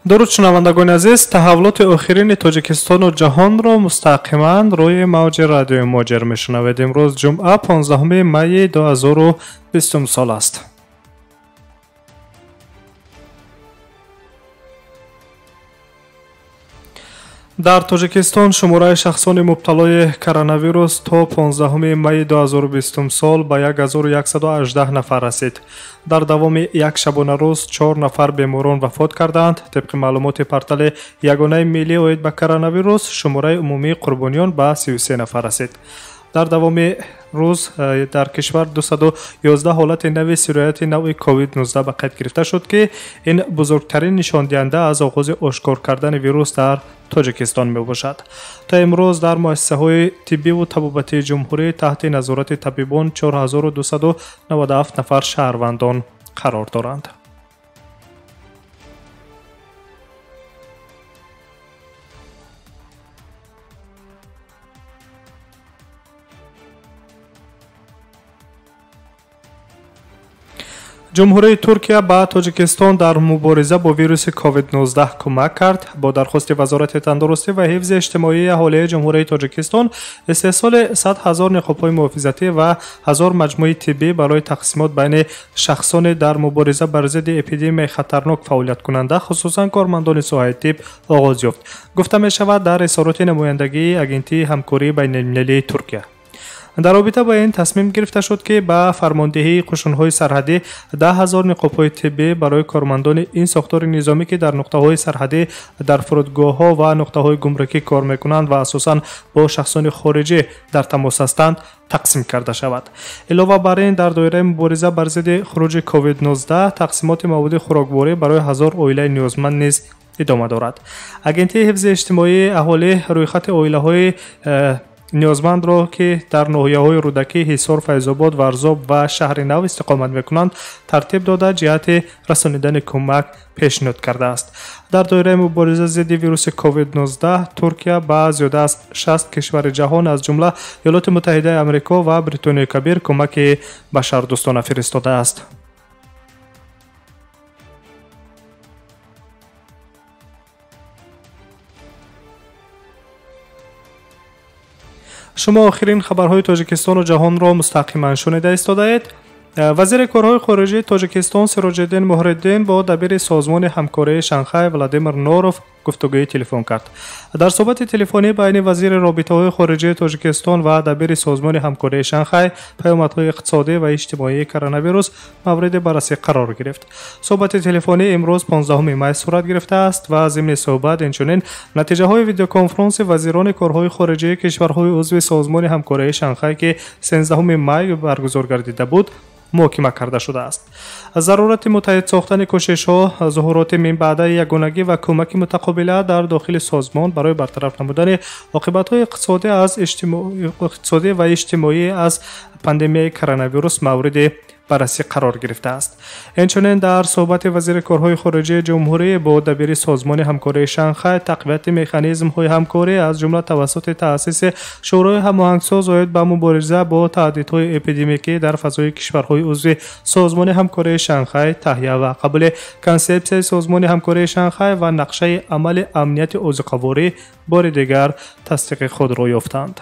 Дуруд, шунавандагони азиз, таҳаввулоти охирини Тоҷикистону ҷаҳонро мустақиман рӯи мавҷи радиои Муҳоҷир мешунавед. Имрӯз ҷумъа, 15 майи 2020 сол аст. Дар Тоҷикистон шумораи шахсони мубталои коронавирус то 15 майи 2020 сол ба 1118 нафар расид. Дар давоми як шабонарӯз 4 нафар беморон вафот кардаанд. Тибқи маълумоти портали ягонаи миллӣ оид ба коронавирус, шумораи умумии қурбониён ба 33 нафар расид. Дар давоми рӯз дар кишвар 211 ҳолати нави сирояти навъи COVID-19 ба қайд гирифта шуд, ки ин бузургтарин нишондиҳанда аз оғози ошкор кардани вирус дар Тоҷикистон мебошад. То имрӯз дар муассисаҳои тиббиву табобатии ҷумҳурӣ таҳти назорати табибон 4297 нафар шаҳрвандон қарор доранд. Ҷумҳурии Туркия ба Тоҷикистон дар мубориза бо вируси COVID-19 кӯмак кард. Бо дархости Вазорати тандурустӣ ва ҳифзи иҷтимоии аҳолии Ҷумҳурии Тоҷикистон истеҳсоли 100 ҳазор ниқобҳои муҳофизатӣ ва 1000 маҷмӯи тиббӣ барои тақсимот байни шахсоне дар мубориза бар зидди эпидемияи хатарнок фаъолияткунанда, хусусан кормандони соҳаи тиб, оғоз ёфт. Гуфта мешавад дар изҳороти намояндагии Агентии ҳамкории байналмилалии Туркия. Дар робита ба ин тасмим гирифта шуд, ки ба фармондиҳии қушунҳои сарҳадӣ 10 ҳазор ниқобҳои тиббӣ барои кормандони ин сохтори низомӣ, ки дар нуқтаҳои сарҳадӣ, дар фурудгоҳҳо ва нуқтаҳои гумрукӣ кор мекунанд ва асосан бо шахсони хориҷӣ дар тамос ҳастанд, тақсим карда шавад. Илова бар ин, дар доираи мубориза бар зидди хуруҷи COVID-19 тақсимоти маводи хӯрокворӣ барои 1000 оилаи ниёзманд низ идома дорад. Агентии ҳифзи иҷтимоии аҳолӣ рӯйхати оилаҳои ниёзмандро, ки дар ноҳияҳои Рӯдакӣ, Ҳисор, Файзобод, Варзоб ва шаҳри Нав истиқомат мекунанд, тартиб дода, ҷиҳати расонидани кӯмак пешниҳод кардааст. Дар доираи мубориза зидди вируси COVID-19 Туркия ба зиёда аз 60 кишвари ҷаҳон, аз ҷумла Иёлоти Муттаҳидаи Амрико ва Бритониёи Кабир, кӯмаки башардӯстона фиристодааст. Шумо охирин хабарҳои Тоҷикистону ҷаҳонро мустақиман шунида истодаед. Вазири корҳои хориҷии Тоҷикистон Сироҷиддин Муҳриддин бо дабири Созмони ҳамкории Шанхай Владимир Норов гуфтугӯи телефон кард. Дар суҳбати телефонӣ байни вазири робитаҳои хориҷии Тоҷикистон ва дабири Созмони ҳамкории Шанхай паёмадҳои иқтисодӣ ва иҷтимоии коронавирус мавриди баррасӣ қарор гирифт. Суҳбати телефонӣ имрӯз 15 май сурат гирифтааст ва зимни суҳбат инчунин натиҷаҳои видеоконфронси вазирони корҳои хориҷии кишварҳои узви Созмони ҳамкории Шанхай, ки 13 май баргузор гардида буд, муҳокима карда шудааст. Зарурати муттаҳид сохтани кӯшишҳо, зуҳуроти минбаъдаи ягонагӣ ва кӯмаки мутақобила дар дохили созмон барои бартараф намудани оқибатҳои иқтисодӣ ва иҷтимоӣ аз пандемияи коронавирус мавриди баррасӣ қарор гирифтааст. Инчунин дар суҳбати вазири корҳои хориҷии ҷумҳурӣ бо дабири Созмони ҳамкории Шанхай тақвияти механизмҳои ҳамкорӣ, аз ҷумла тавассути таъсиси Шӯрои ҳамоҳангсоз оид ба мубориза бо таҳдидҳои эпидемикӣ дар фазои кишварҳои узви Созмони ҳамкории Шанхай, таҳия ва қабули консепсияи Созмони ҳамкории Шанхай ва нақшаи амали амнияти озуқаворӣ бори дигар тасдиқи худро ёфтанд.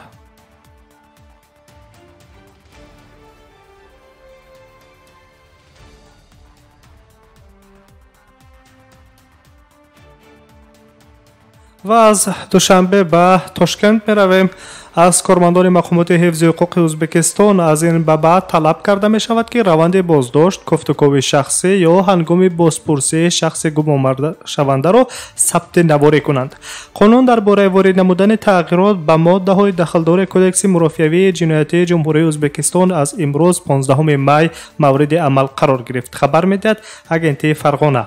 Ва аз Душанбе ба Тошкент меравем. Аз кормандони мақомоти ҳифзи ҳуқуқи Ӯзбекистон аз ин ба баъд талаб карда мешавад, ки раванди боздошт, кофтукови шахсӣ ё ҳангоми бозпурсии шахси гумоншавандаро сабти наворӣ кунанд. Қонун дар бораи ворид намудани тағйирот ба моддаҳои дахлдори Кодекси мурофиавии ҷиноятии Ҷумҳурии Ӯзбекистон аз имрӯз 15 май мавриди амал қарор гирифт, хабар медиҳад Агентии Фарғона.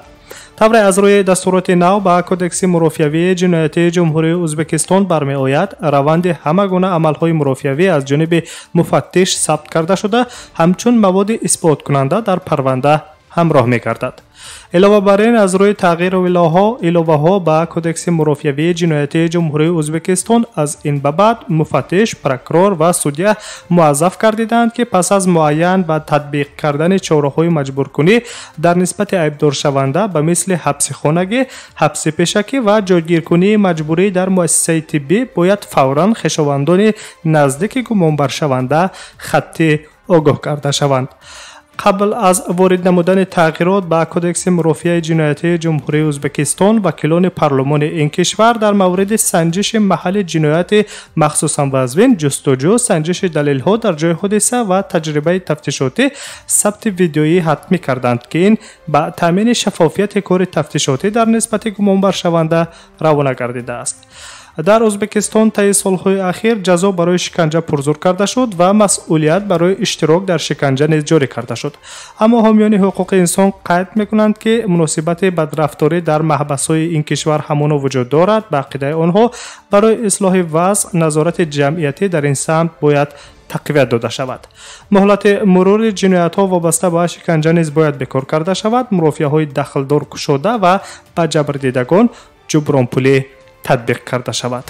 Тавре аз рӯи дастуроти нав ба Кодекси мурофиавии ҷиноятии Ҷумҳурии Ӯзбекистон бармеояд, раванди ҳама гуна амалҳои мурофиавӣ аз ҷониби муфаттиш сабт карда шуда, ҳамчун маводи исботкунанда дар парванда ҳамроҳ мегардад. Илова бар ин, аз рӯи тағйиру иловаҳо ба Кодекси мурофиавии ҷиноятии Ҷумҳурии Ӯзбекистон аз ин ба баъд муфаттиш, прокурор ва судя муаззаф гардиданд, ки пас аз муайян ва татбиқ кардани чораҳои маҷбуркунӣ дар нисбати айбдоршаванда ба мисли ҳабси хонагӣ, ҳабси пешакӣ ва ҷойгиркунии маҷбурӣ дар муассисаи тиббӣ бояд фавран хешовандони наздики гумонбаршаванда хаттӣ огоҳ карда шаванд. Қабл аз ворид намудани тағйирот ба Кодекси мурофиаи ҷиноятии Ҷумҳурии Ӯзбекистон, вакилони парлумони ин кишвар дар мавриди санҷиши маҳалли ҷинояти махсусан вазвин, ҷустуҷӯ, санҷиши далелҳо дар ҷои ҳодиса ва таҷрибаи тафтишотӣ сабти видеоӣ ҳатмӣ карданд, ки ин ба таъмини шаффофияти кори тафтишотӣ дар нисбати гумонбаршаванда равона гардидааст. Дар Ӯзбекистон таи солҳои ахир ҷазо барои шиканҷа пурзур карда шуд ва масъулият барои иштирок дар шиканҷа низ ҷорӣ карда шуд. Аммо ҳомиёни ҳуқуқи инсон қайд мекунанд, ки муносибати бадрафторӣ дар маҳбасҳои ин кишвар ҳамоно вуҷуд дорад. Ба ақидаи онҳо, барои ислоҳи вазъ назорати ҷамъиятӣ дар ин самт бояд тақвият дода шавад. Муҳлати мурури ҷиноятҳо вобаста ба шиканҷа низ бояд бекор карда шавад, мурофиаҳои дахлдор кушода ва ба ҷабрдидагон ҷубронпулӣ татбиқ карда шавад.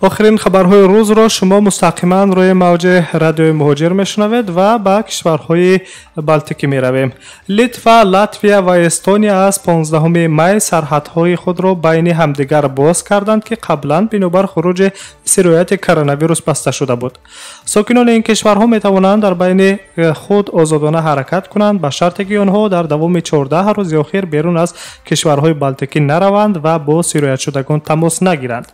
Охирин хабарҳои рӯзро шумо мустақиман рӯи мавҷи радиои Муҳоҷир мешунавед ва ба кишварҳои Балтикӣ меравем. Литва, Латвия ва Эстония аз 15 май сарҳадҳои худро байни ҳамдигар боз карданд, ки қаблан бинобар хуруҷи сирояти коронавирус баста шуда буд. Сокинони ин кишварҳо метавонанд дар байни худ озодона ҳаракат кунанд, ба шарте ки онҳо дар давоми 14 рӯзи охир берун аз кишварҳои Балтикӣ нараванд ва бо сироятшудагон тамос нагиранд.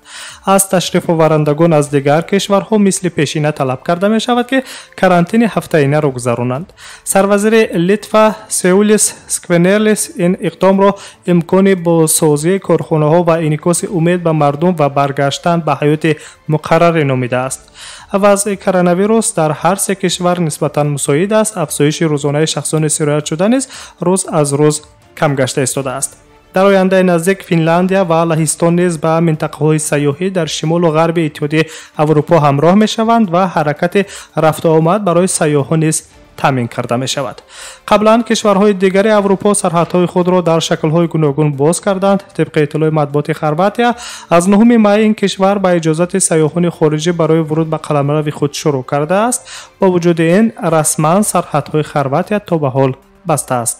Аз ташрифоварандагон аз дигар кишварҳо мисли пешина талаб карда мешавад, ки карантини ҳафтаинаро гузаронанд. Сарвазири Литва Сеулис Сквенерлис ин иқдомро имкони бозсозии корхонаҳо ва инъикоси умед ба мардум ва баргаштан ба ҳаёти муқаррарӣ номидааст. Вазъи коронавирус дар ҳар се кишвар нисбатан мусоид аст. Афзоиши рӯзонаи шахсони сироятшуда низ рӯз аз рӯз кам гашта истодааст. Дар ояндаи наздик Финляндия ва Лаҳистон низ ба минтақаҳои сайёҳӣ дар шимолу ғарби Иттиҳоди Аврупо ҳамроҳ мешаванд ва ҳаракати рафтуомад барои сайёҳон низ таъмин карда мешавад. Қаблан кишварҳои дигари Аврупо сарҳадҳои худро дар шаклҳои гуногун боз карданд. Тибқи иттилои матбуоти Хорватия, аз 9 май ин кишвар ба иҷозати сайёҳони хориҷӣ барои вуруд ба қаламрави худ шурӯъ кардааст. Бо вуҷуди ин, расман сарҳадҳои Хорватия то ба ҳол баста аст.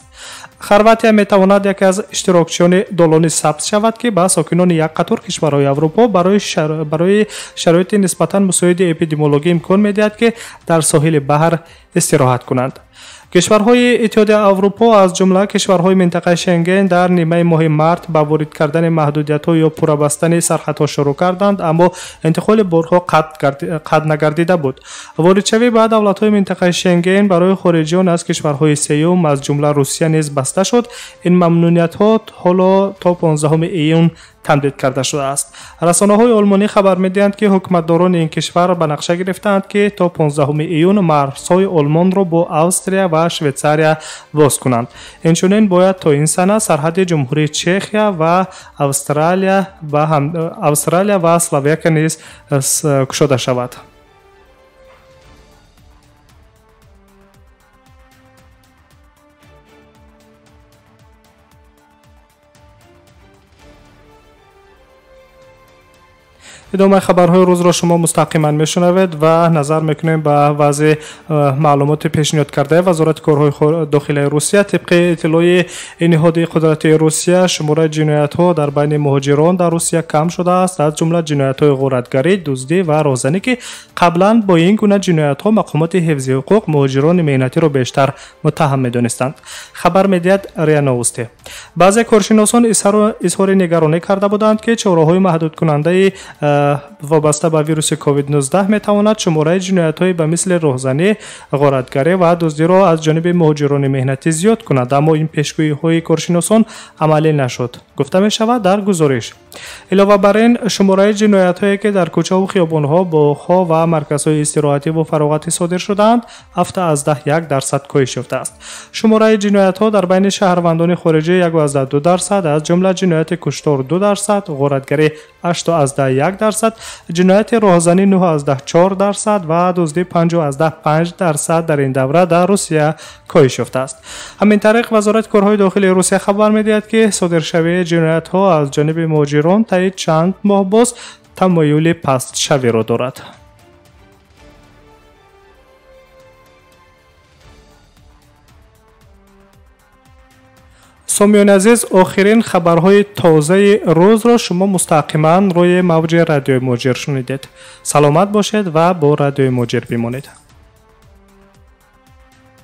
Хорватия метавонад яке аз иштирокчиёни долони сабз шавад, ки ба сокинони як қатор кишварҳои Аврупо барои шароити нисбатан мусоиди эпидемиологӣ имкон медиҳад, ки дар соҳили баҳр истироҳат кунанд. Кишварҳои Иттиҳоди Аврупо, аз ҷумла кишварҳои минтақаи Шенген, дар нимаи моҳи март ба ворид кардани маҳдудиятҳо ё пурра бастани сарҳадҳо шурӯъ карданд, аммо интиқоли борҳо қатъ нагардида буд. Воридшавӣ ба давлатҳои минтақаи Шенген барои хориҷиён аз кишварҳои сеюм, аз ҷумла Русия, низ баста шуд. Ин мамнуниятҳо ҳоло то 15 июн тамдид карда шудааст. Расонаҳои олмонӣ хабар медиҳанд, ки ҳукуматдорони ин кишвар ба нақша гирифтаанд, ки то 15 июн марзҳои Олмонро бо Австрия ва Швейтсария боз кунанд. Инчунин бояд то ин сана сарҳади Ҷумҳурии Чехия ва Австралия ва Словакия низ кушода шавад. Идомаи хабарҳои рӯзро шумо мустақиман мешунавед ва назар мекунем ба вазъи маълумоти пешниҳод кардаи Вазорати корҳои дохилаи Русия. Тибқи иттилои ниҳоди қудрати Русия, шумораи ҷиноятҳо дар байни муҳоҷирон дар Русия кам шудааст, аз ҷумла ҷиноятҳои ғоратгарӣ, дуздӣ ва роҳзанӣ, ки қаблан бо ин гуна ҷиноятҳо мақомоти ҳифзи ҳуқуқ муҳоҷирони меҳнатиро бештар муттаҳам медонистанд. Хабар медиҳад РИА Новости. Баъзе коршиносон изҳори нигаронӣ карда буданд, ки чораҳои маҳдудкунандаи вобаста ба вируси COVID-19 метавонад шумораи ҷиноятҳои ба мисли роҳзанӣ, ғоратгарӣ ва дуздиро аз ҷониби муҳоҷирони меҳнатӣ зиёд кунад, аммо ин пешгӯиҳои коршиносон амалӣ нашуд, Гуфта мешавад дар гузориш. Илова бар ин, шумораи ҷиноятҳое, ки дар кӯчаву хиёбонҳо, боғҳо ва марказҳои истироҳативу фароғатӣ содир шудаанд, 7,1% коҳиш ёфтааст. Шумораи ҷиноятҳо дар байни шаҳрвандони хориҷӣ 1,2%, аз ҷумла ҷинояти куштор 2%, ғоратгарӣ 8,1%, ҷинояти роҳзанӣ 9,4% ва дуздӣ 5,5% дар ин давра дар Русия коҳиш ёфтааст. Ҳамин тариқ, Вазорати корҳои дохилии Русия хабар медиҳад, ки содиршавии ҷиноятҳо аз ҷониби муҳоҷирон таи чанд моҳ боз тамоюли пастшавиро дорад. Сомиёни азиз, охирин хабарҳои тозаи рӯзро шумо мустақиман рӯи мавҷи радиои Муҳоҷир шунидед. Саломат бошед ва бо радиои Муҳоҷир бимонед.